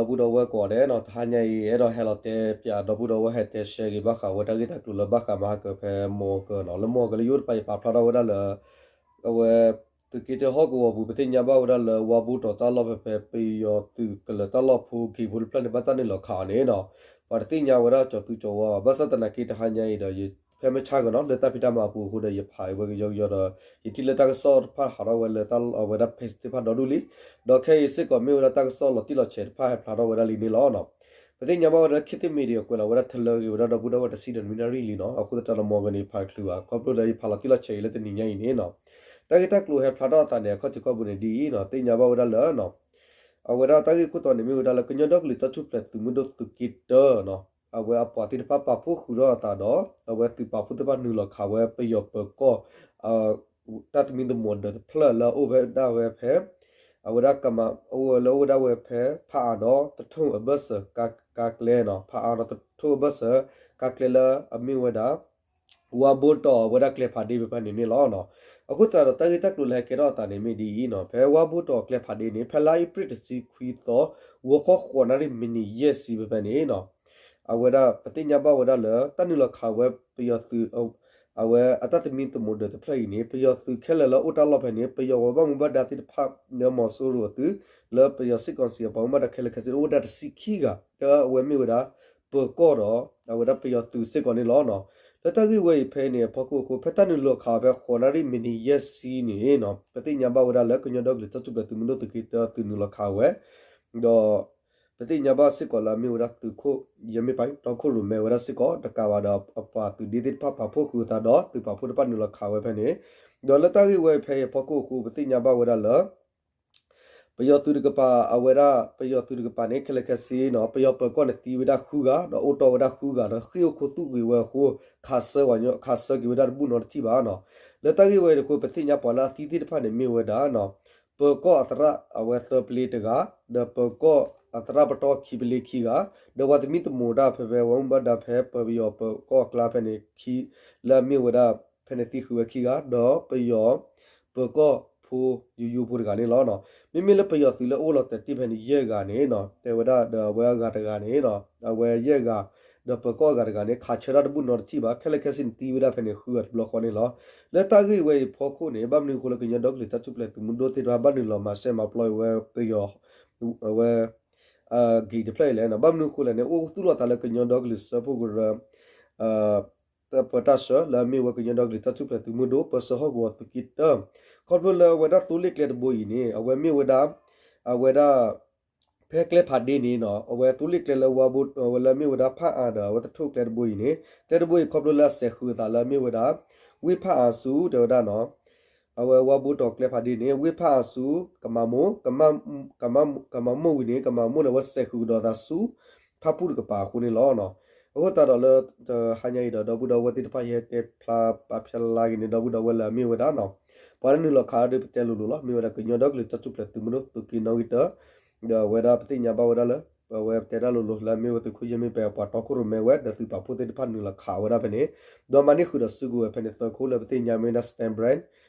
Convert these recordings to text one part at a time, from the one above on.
ဒီပုၢ်ဒီဝဲၢ်ကိးဂၤဒဲးနီၤ, တဟါညါအံၤ အဲၣ်ဒိးဟဲလီၤတဲပၠးဒီပုၢ်ဒီဝဲၢ် ဟဲတဲရှဲက့ၤဘၣ်ဃးဝဲတၢ်ဂ့ၢ်တၢ်ကျိၤလၢဘၣ်ဃးမၤဟါကၢၤဖဲမိၢ်ကၢနီၤ. လၢမိၢ်ကၢလၢယိၣ်တပၤ ယပာ်ဖျါထီၣ်ဝဲဒၣ်လၢ အဝဲ သုးက့တၢဟီၣ်ကဝီၤပူၤ ပသ့ၣ်ညါဘၣ်ဝဲဒၣ်လၢ ဝါဘိတီၤတၢ်လီၢ်ဖဲဖဲ ပယီၤသုးကလၢၤတၢ်လီၢ်ဖိ ဂ့ၤဖိတဖျၢၣ်န့ၣ် ဘၣ်တၢ်နုာ်လီၤခးအီၤန့ၣ်နီၤ, ပှၤတသ့ၣ်ညါဝဲဒၣ်ကၠီၤသူကၠီၤဝါဘၣ်. ဘၣ်ဆၣ်သနာ်က့တဟါညါအံၤဒီး ယဖဲမုၢ်ဆါဂီၤနီၤ လၢတၢ်ဖံးတၢ်မၤအပူၤအဃိဒီး ယဖးဝဲကယီကယီဒီး ယထံၣ်လၢတၢ်ကစီၣ်တဖၣ်ဟးထီၣ်ဝဲလၢအဝဲဒၣ် page သ့ၣ်တဖၣ်ဒီဒူၣ်လံ. ဒီးခဲအံၤစ့ၢ်ကီးမ့ၢ်ဝဲဒၣ်တၢ်ကစီၣ်လီၤတံၢ်လီၤဆဲးတဖၣ်ဟဲဖျါထီၣ်ဝဲဒၣ်လံန့ၣ်လီၤ. ပသ့ၣ်ညါဘၣ်ဝဲဒၣ်လၢ ခေတ်သစ်မီဒီယာ ကွဲးလီၤဝဲဒၣ်တလၢဂ့ၤဝဲဒၣ်ဒီပုၢ်ဒီဝဲၢ်တဆံဒီးနွံနၣ်ရံၣ်လံနီၤ, အဃိသတးဒီးမိၢ်ကၢန့ၣ် ယဖးတချုးဘၣ် ခီဖျိလၢယဖးလီၤတံၢ်လီၤဆဲးအံၤလၢတနံၤညါအံၤန့ၣ်နီၤ, တၢ်ဂ့ၢ်တၢ်ကျိၤဟဲဖျါထီၣ်အသးန့ၣ် အခီၣ်ထံးခီၣ်ဘိန့ၣ်ဒ်အံၤနီၤ, သ့ၣ်ညါဘၣ်ဝဲဒၣ်လၢ အဝဲဒၣ်တၢ်ဂ့ၢ်ခိၣ်တီန့ၣ်မ့ၢ်ဝဲဒၣ်လၢ ကညီဒီကလုာ်တၢ်ထူၣ်ဖျဲးသုးမုၢ်ဒိၣ်သုးက့တၢနီၤ, အဝဲအပှၤသ့ၣ်တဖၣ်ပာ်ဖှိၣ်ဃုာ်ထီၣ်အသးဒီး အဝဲသုးပာ်ဖှိၣ်သ့ၣ်တဖၣ်နုာ်လီၤခးဝဲပယီၤပၢၤကီၢ် တၢ်သမံသမိးဒၢးတဖျၢၣ်လၢအအိၣ်ဝဲဒၣ်ဝဲဖဲ အဝဲဒၣ် အိၣ်ဝဲလၢအအိၣ်ဝဲဒၣ်ဝဲဖဲဖးအါဒီးသထူၣ်အဘၢၣ်စၢၤကါကျဲနီၤ, ဖးအါဒီးသထူၣ်အဘၢၣ်စၢၤကါကျဲလၢအမ့ၢ်ဝဲဒၣ် ဝါဘိတီၤအဝဲဒၣ်ကျဲဖးဒ့ဖဲဖဲန့ၣ်န့ၣ်လီၤ. အဃိသတးဒီးတၢ်ဂ့ၢ်တၢ်ကျိၤလၢဟဲကဲထီၣ်အသးန့ၣ်မ့ၢ်ဒ်အံၤနီၤ, ဖဲဝါဘိတီၤကျဲဖးဒ့န့ၣ် ဖဲလါအ့ဖြ့ၣ်တဆံခွံသီ ဂီၤခီဃိးနၣ်ရံၣ်မံးနံးယဲၢ်ဆံဖဲဖဲန့ၣ်နီၤ, အဝဲဒၣ်ပသ့ၣ်ညါဘၣ်ဝဲဒၣ်လၢတၢ်နုာ်လီၤခးဝဲပယီၤသုး အဝဲအတၢ်သမံသမိးဒၢးတဖျၢၣ်အံၤန့ၣ် ပယီၤသုးခဲလၢာ်လၢအိၣ်တၢ်လီၢ်ဖဲန့ၣ် ပယီၤဝဲဘၣ်မူဘၣ်ဒါသ့ၣ်တဖၣ်လၢမီၤစိရိၤအသုး လၢပယီၤစ့ၢ်ကီးစံးအပှၤမူဘၣ်ဒါခဲလၢာ်ခဲဆ့အိၣ်ဝဲဒၣ်တဆံခံဂၤ လၢအဝဲမ့ၢ်ဝဲဒၣ် ပၢၤကီၢ်ဒီး အဝဲဒၣ်ပယီၤသုးစ့ၢ်ကီးန့ၣ်လီၤ. လၢတၢ်ဂ့ၢ်ဝဲအံၤဖဲအံၤန့ၣ်အဖီခိၣ်အဃိ ဖဲတၢ်နုာ်လီၤခးဝဲဖဲဃိးနၣ်ရံၣ်မံးနံးယဲၢ်ဆံန့ၣ်နီၤ ပသ့ၣ်ညါဘၣ်ဝဲဒၣ်လၢကညီဒီကလုာ်တၢ်ထူၣ်ဖျဲးသုးမုၢ်ဒိၣ်သုးက့တၢသုးနုာ်လီၤခးဝဲ ဒီး ပသ့ၣ်ညါဘၣ်စ့ၢ်ကီးလၢအမ့ၢ်ဝဲဒၣ်သုးခိၣ် ယမ့ၢ်ပာ်တီခိၣ်ရိၣ်မဲဝဲဒၣ်စ့ၢ်ကီး တကးဘၣ်ဒီးအပှၤသုးဒ့သ့ၣ်တဖၣ်ပာ်ဖှိၣ်ဃုာ်အသးဒီး သုးပာ်ဖှိၣ်တဖၣ်နုာ်လီၤခးဝဲဖဲန့ၣ် ဒီးလၢတၢ်ဂ့ၢ်ဝဲအံၤဖဲအံၤအဖီခိၣ်အဃိ ပသ့ၣ်ညါဘၣ်ဝဲဒၣ်လၢ ပယီၤသုးတကပၤ အဝဲဒၣ် ပယီၤသုးတကပၤန့ၣ် ခဲလၢာ်ခဲဆ့နီၤ ပယီၤပၢၤကီၢ်န့ၣ်သံဝဲဒၣ်ဃုဂၤ ဒီးအိၣ်တီၢ်ဝဲဒၣ်ဃုဂၤ ဒီးဃ့ၢ်အိၣ်ခူသူၣ်က့ၤဝဲအဃိ ခးဆၢဝဲ ခးဆၢက့ၤဝဲဒၣ်တဘူၣ်နီတထံၣ်ဘၣ်နီၤ. လၢတၢ်ဂ့ၢ်ဝဲအံၤတဃိ ပသ့ၣ်ညါပှၤလၢအသံသ့ၣ်တဖၣ်န့ၣ်မ့ၢ်ဝဲဒၣ် ပၢၤကီၢ်အသရၣ်အဝဲသၢပလ့တဂၤ ဒီးပၢၤကီၢ်အသရၣ်ပတီၢ်ခံပလ့ခံဂၤ ဒီးပှၤသမံသမိးတၢ်ဖဲဖဲဝဲမူဘၣ်ဒါဖဲပယီၤပၢၤကီၢ်အကျါဖဲန့ၣ်ခံ လၢအမ့ၢ်ဝဲဒၣ် ဖဲန့ၣ်သံဃုာ်ဝဲခံဂၤ ဒီးပယီၤ ပၢၤကီၢ်ဖိယိယိဖိတဂၤန့ၣ်လီၤ. မ့မ့ၢ်လၢပယီၤသုးလၢအိၣ်လီၤတဲာ်တ့ၢ်ဖဲန့ၣ်ယဲၢ်ဂၤန့ၣ်နီၤ တဲဝဲဒၣ်ဒီးအဝဲအဂၤတဂၤန့ၣ်နီၤ အဝဲယဲၢ်ဂၤ ဒီးပၢၤကီၢ်အဂၤတဂၤန့ၣ် ခးဆၢတၢ်တဘူၣ်နီတထံၣ်ဘၣ် ခဲလၢာ်ခဲဆ့န့ၣ်သံဝဲဒၣ်ဖဲန့ၣ်ဃုဂၤတဘျီဃီန့ၣ်လီၤ. လၢတၢ်ဂ့ၢ်ဝဲအံၤဖီခိၣ်န့ၣ် ဘၣ်မနုၤအဃိလၢကညီဒီကလုာ်တၢ်ထူၣ်ဖျဲးသုးမုၢ်ဒိၣ်သ့ၣ်တဖၣ် ဘၣ်နုာ်လီၤမၤစဲမၤပျီဝဲပယီၤ အဝဲ ဂ့ၤတဖျၢၣ်အံၤလဲၣ်နီၤ ဘၣ်မနုၤအဃိလဲၣ်န့ၣ် အိၣ်သူၣ်လီၤသးလၢကညီဒီကလုာ်စၢဖှိၣ်ကရၢ ပၢတၢ်ဆှၢလၢအမ့ၢ်ဝဲကညီဒီကလုာ်တၢ်ထူၣ်ဖျဲးသုးမုၢ်ဒိၣ် ပၢဆှၢဟီၣ်ကဝီၤသုးက့တၢ ခီဖျိလၢအဝဲဒၣ်သိလ့ၣ်ကျဲတဘိအံၤန့ၣ် အဝဲမ့ၢ်ဝဲဒၣ် အဝဲဒၣ် ဖဲကျဲဖးဒ့န့ၣ်နီၤ အဝဲသိလ့ၣ်ကျဲလၢဝါဘိ အဝဲလၢအမ့ၢ်ဝဲဒၣ်ဖးအါဒီး အဝဲသထူၣ်ကျဲတဘိအံၤန့ၣ် ကျဲတဘိအံၤခီဖျိလၢအစဲးဃုာ်အသးလၢအမ့ၢ်ဝဲဒၣ် ဝ့ၢ်ဖးအါဆူ တဲဝဲဒၣ်နီၤ အဝဲဝါဘိတီၤကျဲဖးဒ့န့ၣ် ဝ့ၢ်ဖးအါဆူ ကမၤမိၢ် ကမၤမိၢ်ဝံၤန့ၣ် ကမၤမိၢ်န့ၣ် အဝဲစဲးဃုာ်ကဒီးအသးဆူ ဖၣ်ပူၣ်တကပၤအဃိန့ၣ်လီၤ. အဃိသတးဒီးလၢတဟါညါအံၤဒီး ဒီပုၢ်ဒီဝဲၢ်သ့ၣ်တဖၣ် ယဟဲတဲဖျါပာ်ဖျါလၢ်က့ၤန့ၣ် ဒီပုၢ်ဒီဝဲၢ်လၢအမ့ၢ်ဝဲဒၣ်နီၤ ပှၤလၢနုာ်လီၤခးဒီးပတဲလိၤလိၤလီၤ မ့ၢ်ဝဲဒၣ်ကညီဒီကလုာ်တၢ်ထူၣ်ဖျဲးသုးမုၢ်ဒိၣ်သုးက့နီၣ်ဂံၢ်တၢ ဒီးအဝဲဒၣ်ပသ့ၣ်ညါဘၣ်ဝဲဒၣ်လၢ အဝဲပတဲတၢ်လိၤလိၤလၢအမ့ၢ်ဝဲသုးခိၣ်ယဲၢ်မ့ၢ်ပဲာ်ပှၤတီခိၣ်ရိၣ်မဲဝဲ ဒီးသုးပာ်ဖှိၣ်သ့ၣ်တဖၣ်နုာ်လီၤခးဝဲဒၣ်ဖဲန့ၣ် ဒီးမၤန့ၢ်ဃုာ်ဒီးစုကဝဲၤဖဲန့ၣ်သၢခိၣ် လၢပသ့ၣ်ညါမ့ၢ်ဝဲဒၣ် Stan Brand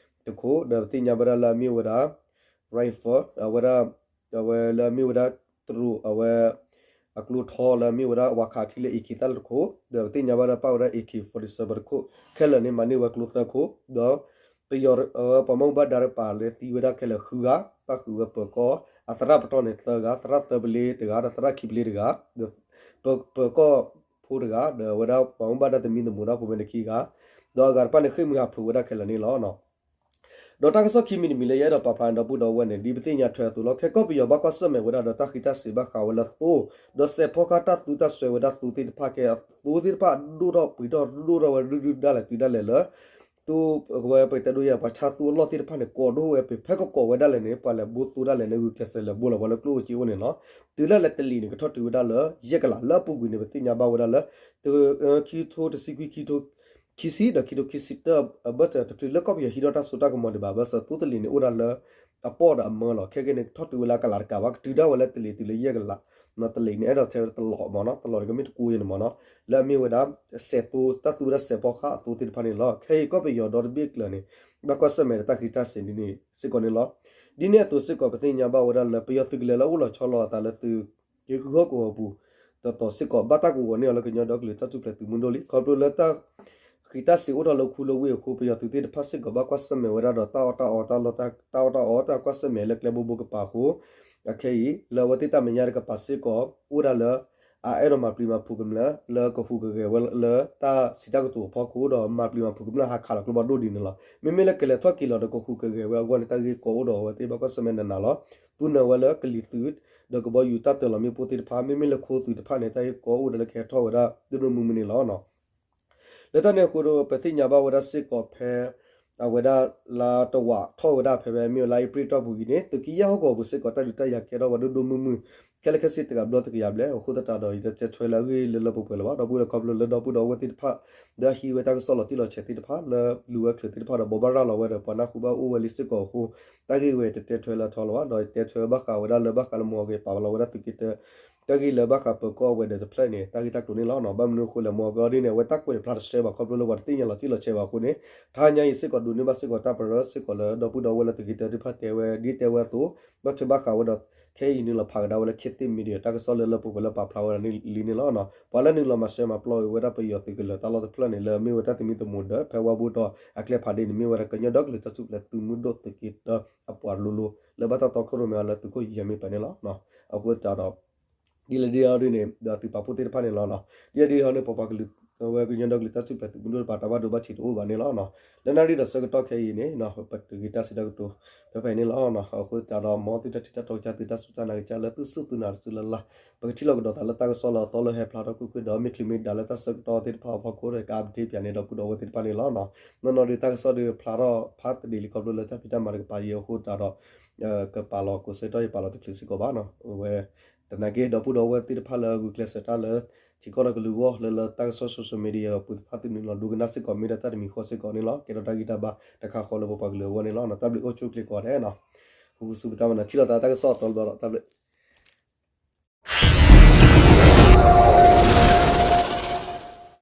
တခိၣ် ဒီးပသ့ၣ်ညါဘၣ်ဒၣ်လၢအမ့ၢ်ဝဲဒၣ် rifle အဝဲဒၣ် အဝဲလၢအမ့ၢ်ဝဲဒၣ်တရူး အဝဲ အကျိထီလၢအမ့ၢ်ဝဲဒၣ်ဝါခးအချံလၢ AK သၣ်တခိၣ် ဒီးပသ့ၣ်ညါဘၣ်ဒၣ်ပာ်ဝဲဒၣ် AK forty-seven တခိၣ် ခဲလၢာ်န့ၣ်မၤန့ၢ်ဝဲကျိသၢခိၣ် ဒီး ပယီၤ ပှၤမူဘၣ်ဒါတကပၤလၢသံဝဲဒၣ်ခဲလၢာ်ဃုဂၤ ပၣ်ဃုာ်ဝဲပၢၤကီၢ် အသရၣ်ပတီၢ်န့ၣ်သၢဂၤ သရၣ်သၢပလ့တဂၤ ဒီးသရၣ်ခံပလ့တဂၤ ဒီးပၢၤကီၢ်ဖိတဂၤ ဒီးအဝဲဒၣ်ပှၤမူဘၣ်ဒါသမံသမိးတၢ်ဖိဖဲန့ၣ်ခံဂၤ ဒီးအဂၤတဖၣ်န့ၣ်ဃ့ၢ်မှံဟးဖျိးဝဲဒၣ်ခဲလၢာ်န့ၣ်လီၤ. ဒီးတၢ်ကစီၣ်ခံမံၤတမံၤလၢယအဲၣ်ဒိးပာ်ဖျါန့ၣ် ဒီပုၢ်ဒီဝဲၢ်န့ၣ် ဒ်ပသ့ၣ်ညါထွဲအသိးလီၤ. ခဲကီၢ်ပယီၤဘၣ်ကွၢ်ဆၢၣ်မဲာ်ဝဲဒၣ်ဒီးတၢ်ဃံးတၢ်စ့ၤဘၣ်ဃးဝဲလၢသိ ဒီးစဲးဖီကဟၣ်တၢ်သူတၢ်စွဲဝဲဒၣ်သိသ့ၣ်တဖၣ် ကဲသိသ့ၣ်တဖၣ်ဒိၣ်ထီၣ်ပှ့ၤထီၣ်ဒိၣ်ထီၣ်ဝဲဒုၣ်ဒုၣ်ဒၣ်လဲာ်တုၤဒၣ်လဲာ်လၢ သိဝဲပကတဲဒိယဲၢ် ပှၤဆါသိအလီၢ်သ့ၣ်တဖၣ်န့ၣ် ကိးဒိၣ်ဝဲပှ့ၤ ဖဲကကိးဝဲဒၣ်လဲာ်န့ၣ် ပှၤလဲၤဘိသိဒၣ်လဲာ်န့ၣ် ဂုာ်ကျဲးစၢးလဲၤဘိလီၤ ပှၤလၢကျိၣ်အိၣ်စ့အိၣ်န့ၣ်လီၤ. တုၤဒၣ်လဲာ်တလံာ်န့ၣ် ကထီၣ်တုၤဝဲဒၣ်လၢယဲၢ်ကလး လၢအပူၤကွံာ်န့ၣ် ပသ့ၣ်ညါဘၣ်ဝဲဒၣ်လၢ တ ခံကထိတဆံခွံ ခံကထိခံဆံ ဒီးခံကထိခံဆံတၢ အဘၢၣ်စၢၤတချုးလၢကီၢ်ပယီၤဟံးထီၣ်တၢ်စိတၢ်ကမီၤဒံးဘၣ် ဘၢၣ်စၢၤသိတလံာ်န့ၣ် အိၣ်ဒၣ်လၢအပီၢ်ဒီးအမၢလီၤ. ခဲကနံၣ်န့ၣ် ကထီၣ်တုၤဝဲလၢအကလးတကးဘၣ် ကတုၤဒၣ်ဝဲလၢတလံာ်တုၤလၢယဲၢ်ကလး တလံာ်န့ၣ် အဲၣ်ဒိးတဲဝဲဒၣ်တလီးမ့ၢ်နီၤ တလီးန့ၣ်ကမ့ၢ်တကိးယဲၢ်န့ၣ်မ့ၢ်နီၤ လၢအမ့ၢ်ဝဲဒၣ် စဲးသိ တၢ်သူဝဲဒၣ်စဲးဖီကဟၣ်အသိသ့ၣ်တဖၣ်န့ၣ်လီၤ. ခဲအံၤကီၢ်ပယီၤဒီတဘ့ၣ်ကျၢၤန့ၣ် ဘၣ်ကွၢ်ဆၢၣ်မဲာ်ဒီးတၢ်ဃံးတၢ်စ့ၤဒ်န့ၣ်စ့ၢ်ကီးန့ၣ်လီၤ. ဒ်န့ၣ်အသိးစ့ၢ်ကီး ပသ့ၣ်ညါဘၣ်ဝဲဒၣ်လၢ ပယီၤသုးကလၢၤလၢအိၣ်လီၤဆီလီၤအသးလၢသုး က့ၤဃုဟီၣ်ကဝီၤပူၤ တတီၤစ့ၢ်ကီး ဘၣ်တၢ်ကဝီၤန့ၢ်အီၤလၢကညီဒီကလုာ်တၢ်ထူၣ်ဖျဲးသုးမုၢ်ဒိၣ်လံ ခီဖျိလၢတၢ် ဃံးတၢ်စ့ၤအိၣ်ထီၣ်လၢခူလၢဝ့ၢ်အဃိ ပယီၤသုးသ့ၣ်တဖၣ်စ့ၢ်ကီး ဘၣ်ကွၢ်ဆၢၣ်မဲာ်ဝဲဒၣ်ဒီးတၢ်အီၣ်တၢ်အီ တၢ်အီၣ်တၢ်အီကွၢ်ဆၢၣ်မဲာ်လၢကျဲဘိဘိကပၤအဃိ အခဲအံၤ လၢအဝဲသ့ၣ်တၢ်မဲာ်ညါတကပၤစ့ၢ်ကီး အိၣ်ဒၣ်လၢ အအဲၣ်ဒိးမၤပျံၤမၤဖုးကမျၢၢ် လၢကဃုကဂဲၤဝဲလၢတၢ်စံးတၢ်ကတိၤအဖီခိၣ်ဒီး မၤပျံၤမၤဖုးကမျၢၢ်ဟးခးလီၤကျိဘၣ်ဒိၣ်ဒ်န့ၣ်လီၤ. မ့မ့ၢ်လၢကလဲၤထီၣ်က့ၤလီၤဒီးကဃုကဂဲၤဝဲအဂီၢ်န့ၣ် တၢ်ဂ့ၢ်ကီအိၣ်ဒီးအဝဲသ့ၣ်ဘၣ်ကွၢ်ဆၢၣ်မဲာ်နးနးလီၤ. သူနၢၤဝဲလၢကလံၤသုး ဒီးကဘီယူၤတၢ်တၢၤလီၤမ့ၣ်ပိၢ်သ့ၣ်တဖၣ် မ့မ့ၢ်လၢခိသုးတဖၣ်န့ၣ် တၢ်ဂ့ၢ်ကီအိၣ်ဒီးလၢကဟဲထီၣ်ဝဲဒၣ်ဒိၣ်ဒိၣ်မုၢ်မုၢ်န့ၣ်လီၤ. လၢတၢ်န့ၣ်အဃိဒီး ပသ့ၣ်ညါဘၣ်ဝဲဒၣ်စ့ၢ်ကီးဖဲ အဝဲဒၣ်လါတဝာ်ထီၣ်ဝဲဒၣ်ဖဲ ဖဲမ့ၢ်ဝဲလါအ့ဖြ့ၣ်အတီၢ်ပူၤအံၤန့ၣ် သုးက့ယဲၢ်ဟီၣ်ကဝီၤပူၤစ့ၢ်ကီး တၢ်ဒုးတၢ်ယၤကဲထီၣ်ဝဲဒိၣ်ဒိၣ်မုၢ်မုၢ် ခဲလၢာ်ခဲဆ့တကးဘျီတကယၤဘျဲၣ် အဃိသတးဒီး ယတတဲထွဲလၢအဂ့ၢ်လၢလၢပှဲၤပှဲၤလၢၤဘၣ် ဒီပုၢ်ဒီဝဲၢ်သ့ၣ်တဖၣ် ဒီးဟံးဝဲတၢ်ကစီၣ်လီၤတံၢ်လီၤဆဲးသ့ၣ်တဖၣ်လၢလူၤဝဲချုးသ့ၣ်တဖၣ်ဒီး ဘိးဘၣ်ရၤလီၤဝဲဒီး ပှၤနၢ်ဟူဘၣ်အိၣ်ဝဲလံစ့ၢ်ကီးအဃိ တၢ်ဂ့ၢ်ဝဲတတဲထွဲလၢအထီလၢၤဘၣ် ဒီးတဲထွဲဘၣ်ဃးဝဲဒၣ်လၢဘၣ်ဃးလၢမုၢ်အဂ့ၤ ပာ်လီၤဝဲဒၣ်သုးက့တၢ တၢ်ဂ့ၢ်လၢဘၣ်ဃးပၢၤကီၢ်အဝဲၤဒၢးတဖျၢၣ်န့ၣ် တၢ်ဂ့ၢ်တၢ်ကျိၤန့ၣ်လီၤ. ဘၣ်မနုၤအဃိလဲၣ် မုၢ်အဂ့ၤအီၤဒ်န့ၣ် အဝဲတၢ်ကွဲးန့ၣ်ဖျါတဆှဲဘၣ် ခီဖျိလၢပှၤတသ့ၣ်ညါလီၤတံၢ်လီၤဆဲးဘၣ်အဃိန့ၣ် တဟါညါအံၤစ့ၢ်ကီး ဒိးန့ၢ်ဘၣ်စ့ၢ်ကီးတၢ်ပရၢစ့ၢ်ကီးလၢဒီပုၢ်ဒီဝဲၢ်လၢသုးက့တၢတဖၣ်တဲဝဲ ဒ်တဲဝဲအသိး ဘၣ်ထွဲဘၣ်ဃးဝဲဒီး ခဲအံၤနုာ်လီၤဖးကဒါဝဲလၢ ခေတ်သစ် Media တၢ်ကစီၣ်လၢလၢပှဲၤပှဲၤလၢပာ်ဖျါဝဲဒၣ်လံန့ၣ်လီၤ. ပှၤလၢနုာ်လီၤမၤစၢၤမၤပျီဝဲဒၣ်ပယီၤသုးကလၢၤတၢ်လီၢ်တဖျၢၣ်န့ၣ် လၢအမ့ၢ်ဝဲတၢ်သမံသမိးဒီး ဖဲဝါဘိဒီးအကျဲဖးဒ့န့ၣ် မ့ၢ်ဝဲဒၣ်ကညီဒီကလုာ်တၢ်ထူၣ်ဖျဲးသုးမုၢ်ဒိၣ်သုးက့တၢအပှၤလိၤလိၤ လၢဘၣ်တၢ်တီခိၣ်ရိၣ်မဲအီၤလၢသုးခိၣ်ယဲၢ်မ့ၢ်ပၢၤန့ၣ်လီၤ. အဃိသတးဒီး ဒ်လဲၣ်ဒ်လဲၣ်ဒ်န့ၣ် ဒီးသုးပာ်ဖှိၣ်သ့ၣ်တဖၣ်န့ၣ်လီၤ. ဒ်လဲၣ်ဒ်လဲၣ်န့ၣ် ပပှၤကလုာ် ဝဲကညီဒီကလုာ်တၢ်ထူၣ်ဖျဲးသုးမုၢ်ဒိၣ်တဖၣ် တၢ်ဘၣ်ဒိဘၣ်ထံးတအိၣ်ဘၣ်န့ၣ်လီၤ. လၢနၣ်ရံၣ်ဒီးဆၢကတီၢ်ခဲအံၤန့ၣ် ပတဂ့ၤတၢ်စံးတၢ်ကတိၤ ဖဲဖဲအံၤန့ၣ်လီၤ. အဃိသတးဒီး မ်သုတၢ်ထံၣ်တၢ်တီကစၢ် သုတၢ်စူၢ်တၢ်နာ်ကစၢ်လၢသုစူၢ်သုနာ်တစုလၢ်လၢ် ပကထံၣ်လိာ်ကဒီးသးလၢတၢ်ကစီၣ်လၢအသီလၢဟဲဖျါထီၣ်ကွ့ၢ်ကွ့ၢ်ဒီး မ့ၢ်ချံမ့ၢ်ဒါလၢတၢ်ဆၢကတီၢ်သ့ၣ်တဖၣ်အဖီခိၣ်ဒီး ကupdateပၠးန့ၢ်ဒီပုၢ်ဒီဝဲၢ်သ့ၣ်တဖၣ်န့ၣ်လီၤ. နီၢ်နီၢ်ဒီးတၢ်ကစီၣ်ဒီးဖျါထီၣ်ဖးသဒံးလံခီဖျိလၢတၢ်ဖံးတၢ်မၤတကပၤအံၤအဃိသတးဒီး ကပာ်လီၤကိးဆၢကတီၢ်ယပာ်လီၤတချုးစ့ၢ်ကီးဘၣ်နီၤ. အဝဲ တနာ်က့ ဒီပုၢ်ဒီဝဲၢ်သ့ၣ်တဖၣ်လၢဂုာ်ကျဲးစၢးတၢ်လၢ ထံကီၢ်ဒီးကလုာ်အဂီၢ် လၢလၢတၢ်ကစီၣ် social media ပူၤတဖၣ် သုနုာ်လီၤဒိကနၣ်စ့ၢ်ကီး မ့ၢ်ဒၣ်တၢ်တမံၤဃီစ့ၢ်ကီးန့ၣ်လီၤ. ကဲထီၣ်တၢ်ဂံၢ်တၢ်ဘါတခါဃီလၢပပှၤကလုာ်အဂီၢ်န့ၣ်လီၤ. တၢ်ဘျုးအိၣ်ဆူၣ်အိၣ်ချ့ကိးဂၤဒဲးနီၤ. ဃုဃုဆူပတၢ်မၤနၢၤ ထံၣ်လိာ်သးတၢ်ကစီၣ်အသီတဘျီဒီး တၢ်ဘျုး